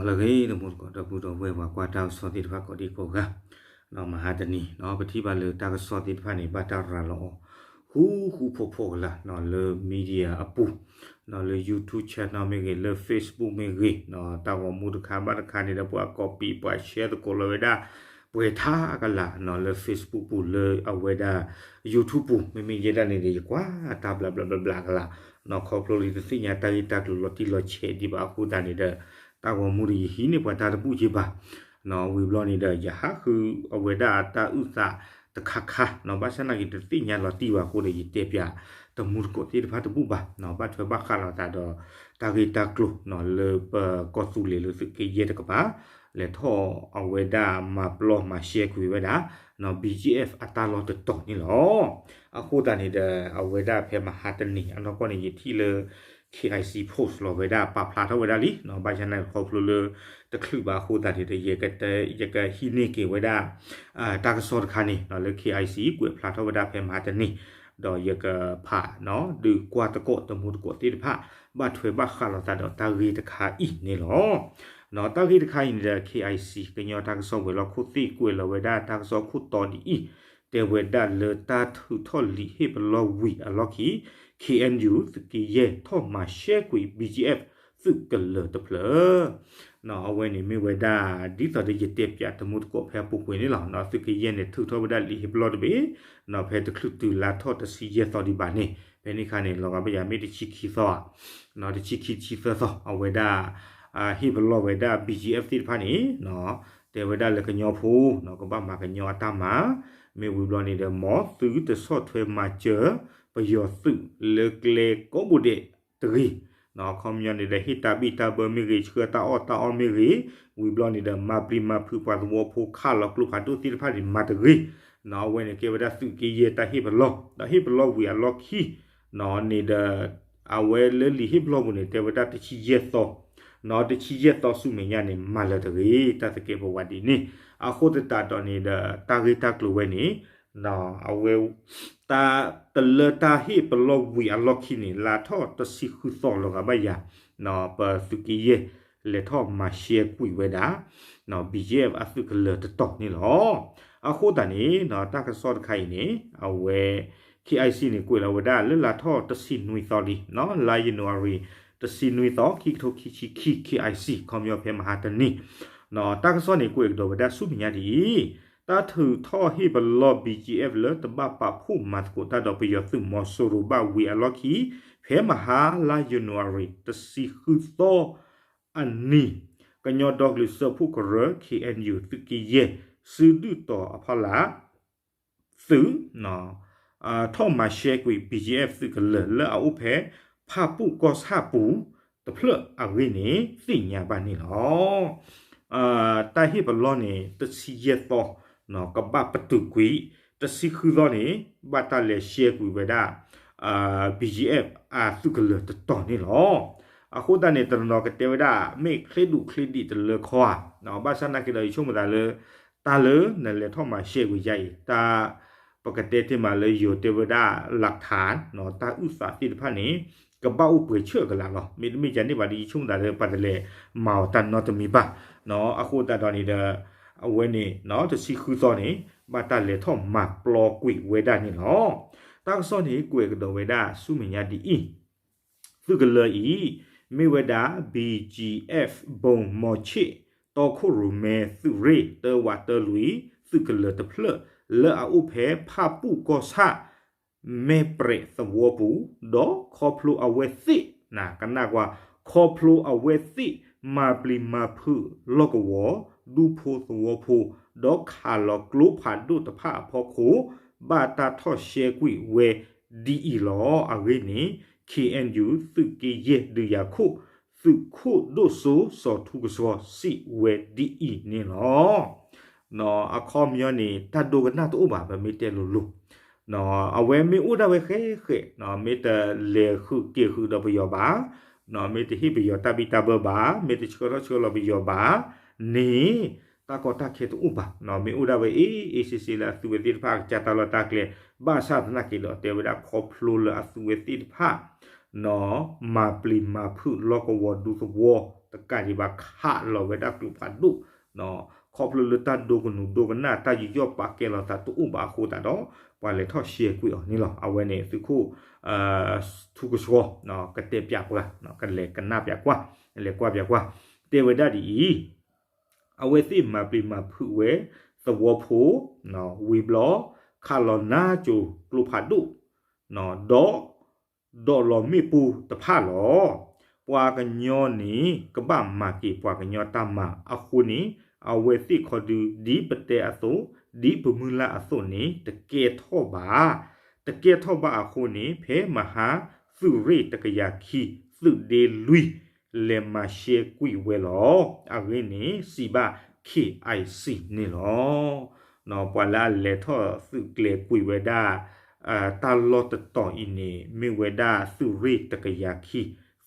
လၢအဂ့ၤ တမူတကိးဒီပုၢ်ဒီဝဲၢ် ပှၤကွၢ်တၢ်ကစီၣ်သ့ၣ်တဖၣ်ကိးဒံကိးဂၤ, မဟါတနံၤ ပထံၣ်ဘၣ်လၢတၢ်ကစီၣ်သ့ၣ်တဖၣ်န့ၣ် ဘၣ်တၢ်ရၤလီၤအီၤ ဃူဃူဖိးဖိးကလာ် လၢ media အပူၤ, လၢ YouTube channel မ့ၢ်ဂ့ၤ လၢ Facebook မ့ၢ်ဂ့ၤ, တၢ်ဂီၤမူတခါဘၣ်တခါန့ၣ်ဒီး ပှၤ copy ပှၤ share သကိးလီၤဝဲဒၣ် ပှဲၤထါကလာ် လၢ Facebook ပူၤ လၢအဝဲဒၣ် YouTube ပူၤ မ့မ့ၢ်ယဲဒၣ်န့ၣ်ဒီး ယကွၢ်တၢ်ဘျးဘျးဘျးဘျးကလာ်, ခီဖျိလၢတသ့ၣ်ညါတၢ်ဂ့ၢ်တၢ်ကျိၤလီၤတံၢ်လီၤဆဲးဒံးဘၣ်အဃိသတးန့ၣ်ဒီး တၢ်ဂီၤမူဒီးယဟံးန့ၢ်ပှၤတၢ်တဘူၣ်က့ဘၣ်, ဝံၤဘျီန့ၣ်ဒီး ယဟးဃုအဝဲဒၣ်တၢ်အုၣ်သးတခါခါ, ဘၣ်ဆၣ်နာ်က့တသ့ၣ်ညါလီၤတံၢ်ဘၣ်အဃိဒီး ယတဲပၠးတမူတကိးသ့ၣ်တဖၣ်တဘူၣ်ဘၣ်, ဘၣ်ထွဲဘၣ်ဃးလိာ်သးဒီး တၢ်ဂ့ၢ်တၢ်ကျိၤ လၢပကီၢ်သူလ့ၤလၢသုးက့ယဲၢ်တကပၤ လဲၤထီၣ်အဝဲဒၣ်မၤပျီမၤရှဲကွံာ်ဝဲဒၣ် BGF အတၢ်လီၢ်တတီၤန့ၣ်လီၤ. အဃိသတးန့ၣ်ဒီး အဝဲဒၣ်ဖဲမဟါတနံၤအနီၢ်ကီၢ်န့ၣ် ယထံၣ်လၢ KIC post လီၤဝဲဒၣ် ပာ်ဖျါထီၣ်ဝဲဒၣ်လံ, ဘၣ်ဆၣ်နာ်က့ခီဖျိလၢ တချုးဘၣ်အဃိသတးန့ၣ်ဒီး ယကဟံးန့ၢ်က့ၤဝဲဒၣ် တၢ်ကစီၣ်တခါန့ၣ် လၢ KIC ကွဲးဖျါထီၣ်ဝဲဒၣ်ဖဲမဟါတနံၤ, ဒီးယကဖး ဒုးကွၢ်သကိးတမူတကိးသ့ၣ်တဖၣ် ဘၣ်ထွဲဘၣ်ဃးလိာ်သးဒီးတၢ်ဂ့ၢ်တခါအံၤန့ၣ်လီၤ. တၢ်ဂ့ၢ်တခါအံၤန့ၣ်ဒီး KIC ကညီတၢ်ကစီၣ်ဝဲၤလီၢ်ခိၣ်သ့ၣ်ကွဲးလီၤဝဲဒၣ်တၢ်ကစီၣ်ခိၣ်တီဒ်အံၤ, တဲဝဲဒၣ်လၢတၢ်ထုးထီၣ်လံာ်ဟ့ၣ်ပလီၢ်ဝံၤအလီၢ်ခံ KNU သုးက့ယဲၢ်ထီၣ်မၤရှဲကွံာ် BGF သုးကလၢၤတဖျၢၣ် အဝဲန့ၣ်မ့ၢ်ဝဲဒၣ် ဒ်သိးဒီးယတဲပၠးတမူတကိးဖဲအပူၤကွံာ်န့ၣ်လီၤ. သုးက့ယဲၢ်န့ၣ် ထုးထီၣ်ဝဲဒၣ်လံာ်ဟ့ၣ်ပလီၢ်တဘ့ၣ် ဖဲတချုးတုၤလါထီၣ်တဆံယဲၢ်သီဒံးဘၣ်န့ၣ် ဖဲန့ၣ်အခါန့ၣ် လီၤဂာ်ဘၣ်ယၤမ့ၢ်တဆံခံသီ, တဆံခံတဆံသၢသီ အဝဲဒၣ် ဟ့ၣ်ပလီၢ်ဝဲဒၣ် BGF သ့ၣ်တဖၣ်န့ၣ် တဲဝဲဒၣ်လၢကညီဖိ ကဘၣ်မၤကညီအတၢ်မၤ, မ့ၢ်ဝံၤဘျီန့ၣ်ဒီး မ်သုတဆီၣ်ထွဲမၤစၢၤ ပယီၤသုးလၢကျဲကိးဘိဒဲးတဂ့ၤ, အခီပညီန့ၣ်ဒီး ဟ့ၣ်တၢ်ဘံၣ်တၢ်ဘၢမ့ၢ်ဂ့ၤ ဆှၢတၢ်အီၣ်တၢ်အီမ့ၢ်ဂ့ၤ, ဝံၤဘျီန့ၣ်ဒီး မၤပျံၤမၤဖုးပှၤသဝီဖိ ခးလီၤကျိဖးဒိၣ်သ့ၣ်တဖၣ်န့ၣ် မၤတဂ့ၤ, အဝဲန့ၣ်ကဲဝဲဒၣ်သုးက့ယဲၢ်တၢ်ဟ့ၣ်ပလီၢ်, ဒီးဟ့ၣ်ပလီၢ်ဝံၤအလီၢ်ခံ န့ၣ်ဒီး အဝဲလၢလံာ်ဟ့ၣ်ပလီၢ်ပူၤန့ၣ် တဲဝဲဒၣ်တဆံယဲၢ်သီ, တဆံယဲၢ်သီဆူမဲာ်ညါန့ၣ် မၤလၢၤတဂ့ၤ တၢ်သကဲးပဝးဒ်န့ၣ်, အဃိသတးဒီးန့ၣ်ဒီး တၢ်ဂ့ၢ်တၢ်ကျိၤဝဲန့ၣ် အဝဲ တၢ်တလၢတၢ်ဟ့ၣ်ပလီၢ်ဝံၤအလီၢ်ခံန့ၣ် လါထီၣ်တဆံဃုသီလီၤဂာ်ဘၣ်ယၤ, ပသုးက့ယဲၢ် လဲၤထီၣ်မၤရှဲကွံာ်ဝဲဒၣ် BGF အသုးကလၢၤတတီၤန့ၣ်လီၤ. အဃိသတးန့ၣ် တၢ်ကစီၣ်တခါအံၤန့ၣ် အဝဲ KIC န့ၣ် ကွဲးလီၤဝဲဒၣ်လၢလါထီၣ်တဆံနွံသီလံ, လါယနူၤအါရံၤ တဆံနွံသီ ခံကထိခံဆံခံ KIC ခီပညီဖဲမဟါတနံၤ တၢ်ကစီၣ်န့ၣ် ကွဲးကဒီးဝဲဒၣ်ဆူမဲာ်ညါဒ်အံၤ, တၢ်ထုးထီၣ်ဟ့ၣ်ပလီၢ် BGF လၢတဘၣ်ပာ်ဖှိၣ်မၤသကိးတၢ်ဒီးပယီၤသုးမီၤစိရိၤဘၣ်ဝံၤအလီၢ်ခံ, ဖဲမဟါလါယနူၤအါရံၤ တဆံဃုသီအနံၤ, ကညီဒီကလုာ်စၢဖှိၣ်ကရၢ KNU သုးက့ယဲၢ် စုဒုၣ်တီၤအဖီလာ် သုး ထီၣ်မၤရှဲကွံာ် BGF သုးကလၢၤ လၢအအိၣ်ဖဲ ဖၣ်ပူၣ်ကီၢ်ဆၣ်ပူၤတဖျၢၣ်အဂ့ၢ်န့ၣ် သ့ၣ်ညါဘၣ်န့ၣ်လီၤ. တၢ်ဟ့ၣ်ပလီၢ်န့ၣ် တဆံယဲၢ်သီ ကဘၣ်ပတုာ်ကွံာ်, တဆံဃုသီန့ၣ် ဘၣ်တၢ်လဲၤရှဲကွံာ်ဝဲဒၣ် BGF အသုးကလၢၤတတီၤန့ၣ်လီၤ. အဃိသတးန့ၣ် တနီၤနီၤကတဲဝဲဒၣ် မ့ၢ်ချ့ဒူၣ်ချ့ဒံးတလၢခီဧါ, ဘၣ်ဆၣ်နာ်က့ဒီး ယဆိကမိၣ်သးလၢ တၢ်လၢနလဲၤထီၣ်မၤရှဲကွံာ်ယါအံၤ တၢ် ပကတဲတ့ၢ်မးလၢယိၤတဲဝဲဒၣ် လၢၢ်ထၢၣ် တၢ်အုၣ်သးသ့ၣ်တဖၣ်န့ၣ် ကဘၣ်အိၣ်ပှဲၤဆၢၣ်ကလာ်လီၤ. မ့တမ့ၢ်ဒ်န့ၣ်ဘၣ်ဒီး ယဆိကမိၣ်သးလၢ ပှၤတလဲၤမၤအီၤတၢ်နီတမံၤဘၣ်. အဃိသတးဒီးန့ၣ်ဒီး အဝဲန့ၣ် တဆံဃုသီန့ၣ် ဘၣ်တၢ်လဲၤထီၣ်မၤပျီကွံာ်ဝဲဒၣ်န့ၣ်လီၤ. တၢ်ကစီၣ်န့ၣ် ကွဲးကဒီးဝဲဒၣ်ဆူမဲာ်ညါဒ်အံၤ, သုးကလၢၤအံၤ မ့ၢ်ဝဲဒၣ် BGF ဘိၣ်မီၤဆ့ၣ် တီခိၣ်ရိၣ်မဲသုးရ့ၣ် တၢဝးတၢလွံၢ် သုးကလၢၤတဖျၢၣ် လၢအအိၣ်ဖဲဖၣ်ပူၣ်ကီၢ်ဆၣ် မဲၢ်ပြဲးသဝီပူၤ, ဒီးခီဖျိအဝဲသ့ၣ် ကနၣ်ကွၢ် ခီဖျိအဝဲသ့ၣ် မၤပျံၤမၤဖုးလီၢ်ကဝီၤ ဒူဖိသဝီဖိ ဒီးခးလီၤကျိဖးဒိၣ်တဖၣ်အဖီခိၣ် ဘၣ်တၢ်ထီၣ်ရှဲကွံာ်ဝဲဒ်အံၤလီၤ. အဂ့ၢ်န့ၣ် KNU သုးက့ယဲၢ်ဒုးယၤခိၣ် သုးခိၣ်ဒိၣ်စိ စီၤထူကဆှီ စံးဝဲဒ်အံၤန့ၣ်လီၤ. အခီပညီန့ၣ် တၢ်ဒိကနၣ်တအိၣ်ဘၣ် ပမ့ၢ်တဲလိၤလိၤ, အဝဲမ့ၢ်အိၣ်ဒၣ်ဝဲဃဲးဃဲး မ့ၢ်တလဲၤဃုာ်က့ၤဃုာ်ဒီးပယီၤဘၣ်, မ့ၢ်တဟ့ၣ်ပယီၤတၢ်ဘံၣ်တၢ်ဘၢဘၣ်, မ့ၢ်တဆှၢထီၣ်ဆှၢလီၤပယီၤဘၣ်န့ၣ် တၢ်ကီတၢ်ခဲတအိၣ်ဘၣ်. မ့ၢ်အိၣ်ဒၣ်ဝဲအ့ၣ်အ့ၣ်ဆ့ဆ့လၢအသုဝဲသ့ၣ်တဖၣ် ကစၢ်တၢ်လီၢ်တၢ်ကျဲ, ဘၣ်ဆၣ်သနာ်က့ဒီး တဲဝဲဒၣ်ခီဖျိလၢအသုဝဲသ့ၣ်တဖၣ် မၤပျံၤမၤဖုးလီၢ်ကဝီၤဒူသဝီ တကးဒံးဘၣ်ခးလီၤဝဲဒၣ်ကျိဖးဒိၣ် ခီဖျိလၢတၢ်ဒိကနူၤဒိကနၣ် တၢ်ယူးယီၣ်ပာ်ကဲလီၤသးတအိၣ်ဘၣ်အဃိသတးဒီး ပှၤလဲၤထီၣ်ရှဲကွံာ်အီၤန့ၣ်လီၤ. အဝဲန့ၣ်သုးခိၣ် ထူကဆှီ ကတဲပၠးပှၤ ကလဲၤကနၣ်ပၠးကွၢ် လဲၤကွၢ်ပၠးကွၢ် တဲဝဲဒၣ်ဒ်အံၤ အဝဲသ့ၣ်မၤပျံၤမၤဖုးဝဲ သဝီဖိ ဝံၤဘျီ ခးလီၤနါစိၤကျိဖးဒိၣ် ဒီး ဒီးလီၤမ့ၣ်ပိၢ်တဖၣ်လီၤ. ပှၤကညီန့ၣ် ကဘၣ်မၤက့ၤပှၤကညီတၢ်မၤအဃိန့ၣ် အဝဲသ့ၣ်ခီဒု ဒ်ပတဲအသိး ဒ်ပမုၢ်လၢ်အသိးန့ၣ် တကဲထီၣ်ဘၣ် တကဲထီၣ်ဘၣ်အဃိန့ၣ် ဖဲမဟါ သုးရ့ၣ်တကယၤခံ သုးဒ့လွံၢ် လဲၤမၤရှဲကွံာ်ဝဲလီၤ. အဂ့ၢ်န့ၣ် စံးဘၣ် K I C န့ၣ်လီၤ. ပှၤလၢအလဲၤထီၣ်သုးကျဲၤကွံာ်ဝဲဒၣ် တၢ်လီၢ်တတီၤအံၤန့ၣ် မ့ၢ်ဝဲဒၣ်သုးရ့ၣ်တကယၤခံ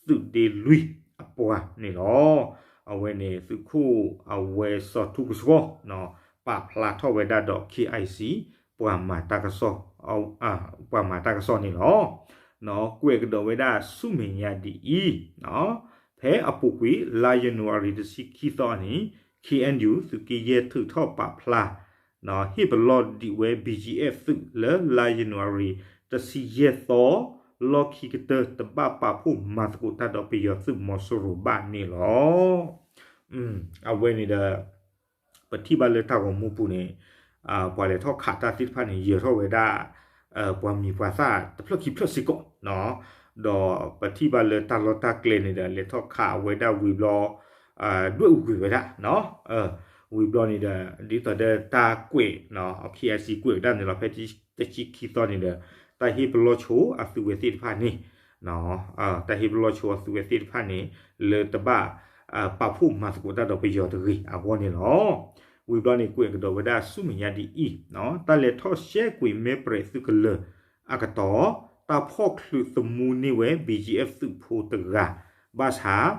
သုးဒ့လွံၢ်အပှၤန့ၣ်လီၤ. အဝဲန့ၣ်သုးခိၣ်အဝဲစီၤထူကဆှီ ပာ်ဖျါထီၣ်ဝဲဒၣ်ဒီး K I C ပှၤမၤတၢ်ကစီၣ် ပှၤမၤတၢ်ကစီၣ်န့ၣ်လီၤ. ကွဲးကဒီးဝဲဒၣ်ဆူမဲာ်ညါဒ်အံၤ, ဖဲအပူၤကွံာ် လါယနူၤအါရံၤတဆံခံသီန့ၣ် K N U သုးက့ယဲၢ်ထုးထီၣ်ပာ်ဖျါ ဟ့ၣ်ပလီၢ်ဒံးဝဲ B G F သုးလၢလါယနူၤအါရံၤတဆံယဲၢ်သီ လီၢ်ခံကတၢၢ် တဘၣ်ပာ်ဖှိၣ်မၤသကိးတၢ်ဒီးပယီၤသုးမီၤစိရိၤဘၣ်န့ၣ်လီၤ. အဝဲန့ၣ်ဒီး ပထံၣ်ဘၣ်လၢတၢ်ဂီၤမူပူၤန့ၣ် ပှၤလဲၤထီၣ်ခးတၢ်သ့ၣ်တဖၣ်န့ၣ် ယၢၤထီၣ်ဝဲဒၣ် ပှၤမံၤပှၤသၣ်တဖျၢၣ်ခံဖျၢၣ်စ့ၢ်ကီး, ဒီးပထံၣ်ဘၣ်လၢတၢ်လီၢ်တၢ်ကျဲန့ၣ်ဒီး လဲၤထီၣ်ခးဝဲဒၣ်ဝံၤဘျီ ဒွဲၣ်အူကွံာ်ဝဲဒၣ်, ဝံၤဘျီန့ၣ်ဒီး ဒ်သိးဒီးတၢ်ကွဲး K I C ကွဲးဝဲဒၣ်န့ၣ်လီၤ. ဖဲတဆံခံသီန့ၣ်ဒီး တၢ်ဟ့ၣ်ပလီၢ်ဆိအသုဝဲသ့ၣ်တဖၣ်န့ၣ် တၢ်ဟ့ၣ်ပလီၢ်ဆိအသုဝဲသ့ၣ်တဖၣ်န့ၣ် လၢတဘၣ် ပာ်ဖှိၣ်မၤသကိးတၢ်ဒီးပယီၤတဂ့ၤအဂီၢ်န့ၣ်လီၤ. ဝံၤဘျီန့ၣ် ကွဲးကဒီးဝဲဒၣ်ဆူမဲာ်ညါဒ်အံၤ, တၢ်လဲၤထီၣ်ရှဲကွံာ်မဲပြဲးသုးကလၢၤအကတီၢ် တၢ်ဖီၣ်ချုးသမူန့ၢ်ဝဲ B G F သုးဖိတဂၤ ဘၣ်ဆၣ်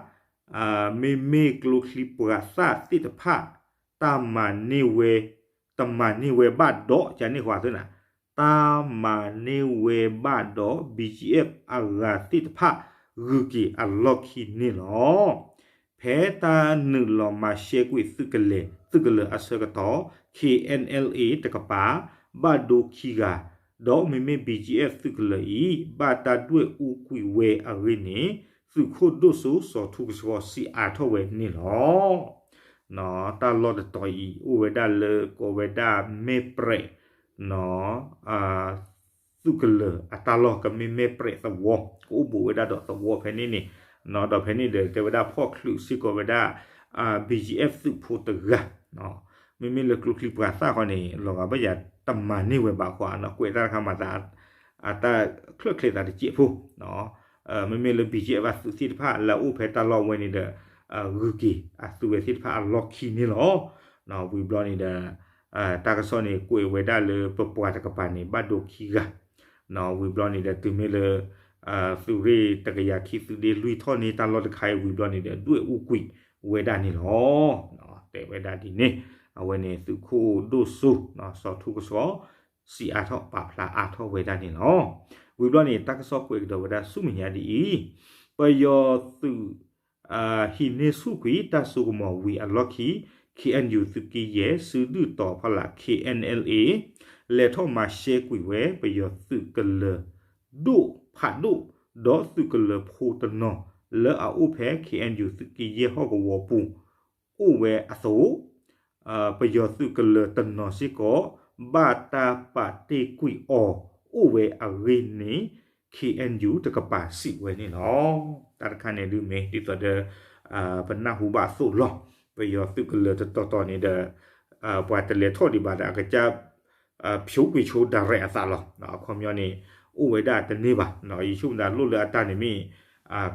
မ့မ့ၢ်ကျိချံပှၤသၣ်သ့ၣ်တဖၣ် တၢ်မၤန့ၢ်ဝဲ တမၤန့ၢ်ဝဲဘၣ်ဒီး ကန့ၢ်ဃီသန တၢ်မၤန့ၢ်ဝဲဘၣ်ဒီး B G F အဂၤသ့ၣ်တဖၣ် ဂုၤက့ၤအလီၢ်ခံန့ၣ်လီၤ. ဖဲတၢ်နုာ်လီၤမၤရှဲကွံာ်သုးကလၢၤ သုးကလၢၤအဆၢကတီၢ် K N L A တကပၤ ဘၣ်ဒိခံဂၤ ဒီးမ့မ့ၢ် B G F သုးကလၢၤအံၤ ဘၣ်တၢ်ဒွဲၣ်အူကွံာ်ဝဲအဂ့ၢ်န့ၣ် သုးခိၣ်ဒိၣ်စိစီၤထူကဆှီစံးအါထီၣ်ဝဲန့ၣ်လီၤ. တၢ်လီၢ်တတီၤအံၤ အိၣ်ဝဲဒၣ်လၢကိးဝဲဒၣ်မဲပြဲး သုးကလၢၤအတၢ်လီၢ် ကမ့ၢ်မဲပြဲးသဝီ ကအိၣ်ဘူးဝဲဒၣ်ဒီးသဝီဖဲန့ၣ်န့ၣ်, ဒီးဖဲန့ၣ်ဒီး တဲဝဲဒၣ်ဖီၣ်ချုးစ့ၢ်ကီးဝဲဒၣ် B G F သုးဖိတဂၤ, မ့မ့ၢ်လၢကျိချံပှၤသၣ်ဃီန့ၣ် လီၤဂာ်ဘၣ်ယၤတမၤန့ၢ်ဝဲဘၣ်ဃီ ကွဲးတၢ်တခါမၤသး အတၢ်ချၢၣ်ချ့သးတစဲးဖိ မ့မ့ၢ်လၢ B G F အသုးသ့ၣ်တဖၣ်လၢအအိၣ်ဖဲတၢ်လီၢ်ဝဲန့ၣ်ဒီး ဂုၤက့ၤအသုးဝဲသ့ၣ်တဖၣ်အလီၢ်ခံန့ၣ်လီၤ. ဝံၤဘျီန့ၣ်ဒီး တၢ်ကစီၣ်န့ၣ် ကွဲးဝဲဒၣ်လၢပပှၤတကပၤန့ၣ် ဘၣ်ဒိခံဂၤ, ဝံၤဘျီန့ၣ်ဒီး တုၤမ့ၢ်လၢ သုးရ့ၣ်တကယၤခံသုးဒ့လွံၢ်ထီၣ်န့ၢ်တၢ်လီၢ်တခါအံၤဝံၤဘျီန့ၣ်ဒီး ဒွဲၣ်အူကွံာ်ဝဲဒၣ်န့ၣ်လီၤ. တဲဝဲဒၣ်ဒ်န့ၣ် အဝဲန့ၣ်သုးခိၣ်ဒိၣ်စိ စီၤထူကဆှီ စံးအါထီၣ်ပာ်ဖျါအါထီၣ်ဝဲဒၣ်န့ၣ်လီၤ. ဝံၤဘျီန့ၣ် တၢ်ကစီၣ်ကွဲးကဒီးဝဲဒၣ်ဆူမဲာ်ညါဒ်အံၤ, ပယီၤသုး ဟံးန့ၢ်ဆူၣ်ကွံာ်တၢ်စိကမီၤဝံၤအလီၢ်ခံ K N U သုးက့ယဲၢ် စုဒုၣ်တီၤဖီလာ် K N L A လဲၤထီၣ်မၤရှဲကွံာ်ဝဲ ပယီၤသုးကလၢၤဒိၣ်ဖးဒိၣ် ဒီးသုးကလၢၤဖိတနီၤ လၢအအိၣ်ဖဲ K N U သုးက့ယဲၢ်ဟီၣ်ကဝီၤပူၤ အိၣ်ဝဲအသိး ပယီၤသုးကလၢၤတနီၤစ့ၢ်ကီး ဘၣ်တၢ်ပာ်တ့ၢ်ကွံာ်အီၤ အိၣ်ဝဲအဂ့ၢ်န့ၣ် K N U တကပၤစံးဝဲန့ၣ်လီၤ. တၢ်တခါန့ၣ်ဒုးမ့ၢ်ဒ်သိးဒီး ပနၢ်ဟူဘၣ်အသိးလီၤ. ပယီၤသုးကလၢၤတတီၤတီၤန့ၣ်ဒီး ပှၤတလဲၤထီၣ်ဒံးဘၣ်ဒီး အကစၢ် ဖျိကွံာ်ဆိ direct အသးလီၤ. အခီပညီန့ၣ် အိၣ်ဝဲဒၣ်တန့ၢ်ဘၣ်. ယဆိကမိၣ်သးလိၣ်လၢအတၢ်န့ၣ်မ့ၢ်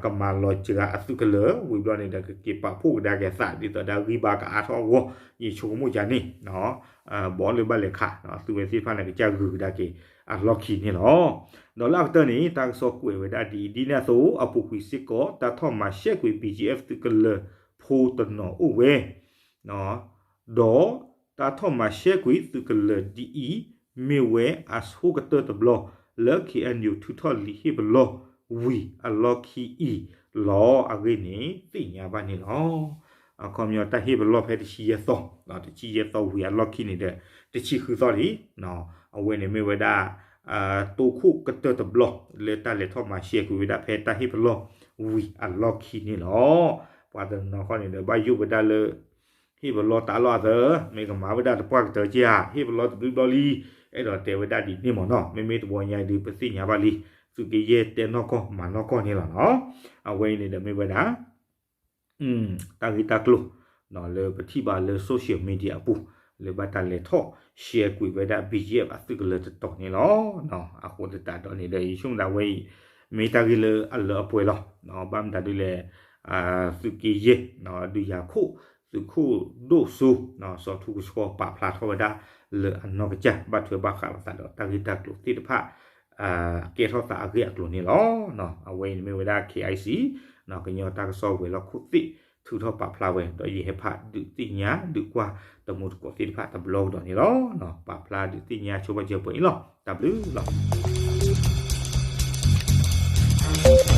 ကမၤလီၤစှၤအသုးကလၢၤ ဝံၤဘျီန့ၣ်ဒီး ကက့ၤပာ်ဖှိၣ်ကဒါက့ၤအသး ဒ်သိးဒီးဂံၢ်ဘါကအါထီၣ်အဂီၢ် ယဆိကမိၣ်ယၤန့ၣ် ဘီလၢဘၣ်လဲၤခး သုးဝဲသ့ၣ်တဖၣ်န့ၣ် ကစၢ်ဂုၤကဒါက့ၤအလီၢ်ခံန့ၣ်လီၤ. ဒီးလၢအကတၢၢ်န့ၣ် တၢ်ကစီၣ်ကွဲးဝဲဒၣ်ဒ်အံၤ ဒ်န့ၣ်အသိး အပူၤကွံာ်စ့ၢ်ကီး တၢ်ထီၣ်မၤရှဲကွံာ် B G F သုးကလၢၤဖိတနီၤအိၣ်ဝဲ ဒီးတၢ်ထီၣ်မၤရှဲကွံာ်သုးကလၢၤဒ်အံၤ မ့ၢ်ဝဲအဆိကတၢၢ်တဘျီ လၢ K N U ထုးထီၣ်လံာ်ဟ့ၣ်ပလီၢ်ဝံၤအလီၢ်ခံအံၤ လီၤအဂ့ၢ်န့ၣ် သ့ၣ်ညါဘၣ်န့ၣ်လီၤ. အခီပညီတၢ်ဟ့ၣ်ပလီၢ်ဖဲတဆံယဲၢ်သီ, တဆံယဲၢ်သီဝံၤအလီၢ်ခံန့ၣ်ဒီး တဆံဃုသီလံ. အဝဲန့ၣ်မ့ၢ်ဝဲဒၣ် တိခိၣ်ကတၢၢ်တဘျီ လၢတၢ်လဲၤထီၣ်မၤရှဲကွံာ်ဝဲဒၣ်ဖဲတၢ်ဟ့ၣ်ပလီၢ်ဝံၤအလီၢ်ခံန့ၣ်လီၤ. ပှၤတနီၤခီန့ၣ်ဒီး ဘၣ်ယိၣ်ဝဲဒၣ်လၢ ဟ့ၣ်ပလီၢ်တၢ်လီၢ်အသး မ့ၢ်ကမၤဝဲဒၣ်တပှၢ်ကတၢၢ်က့ဧါ, ဟ့ၣ်ပလီၢ်တဘျုးဘျီလံ, အဲၣ်ဒိးတဲဝဲဒၣ်ဒ်န့ၣ်မ့ၢ်နီၤ. မ့မ့ၢ်တဘျီညါဒုး ပသ့ၣ်ညါဘၣ်လံ, သုးက့ယဲၢ်တဲနီၢ်ကီၢ်မၤနီၢ်ကီၢ်န့ၣ်လီၤနီၤ. အဝဲအံၤန့ၣ်ဒီးမ့ၢ်ဝဲဒၣ် တၢ်ဂ့ၢ်တၢ်ကျိၤ လၢပထံၣ်ဘၣ်လၢ social media အပူၤ လၢဘၣ်တၢ်လဲၤထီၣ် share ကွံာ်ဝဲဒၣ် BGF အသုးကလၢၤတတီၤန့ၣ်လီၤ. အဃိသတးဒီးန့ၣ်ဒီး ယဆိကမိၣ်ဒၣ်ဝဲအံၤ မ့ၢ်တၢ်ဂ့ၢ်လၢအလၢအပှဲၤလီၤ. ဘၣ်မတၤဒုးလဲၣ် သုးက့ယဲၢ် ဒုးယၤခိၣ် သုးခိၣ်ဒိၣ်စိ စီၤထူကဆှီပာ်ဖျါထီၣ်ဝဲဒၣ်လၢအနီၢ်ကစၢ် ဘၣ်ထွဲဘၣ်ဃးလိာ်သးဒီးတၢ်ဂ့ၢ်တၢ်ကျိၤသ့ၣ်တဖၣ် ကဲထီၣ်သးအဂ့ၢ်အကျိၤန့ၣ်လီၤ. အဝဲအံၤန့ၣ်မ့ၢ်ဝဲဒၣ် KIC ကညီတၢ်ကစီၣ်ဝဲၤလီၢ်ခိၣ်သ့ၣ် ထုးထီၣ်ပာ်ဖျါဝဲ ဒီးယဟဲဖးဒုးသ့ၣ်ညါဒုးကွၢ်တမူတကိးသ့ၣ်တဖၣ်တဘျီကဒီးန့ၣ်လီၤ. ပာ်ဖျါဒုးသ့ၣ်ညါဆိပာ်စၢၤပှဲၤအံၤလီၤ. တၢ်ဘျုးလီၤ.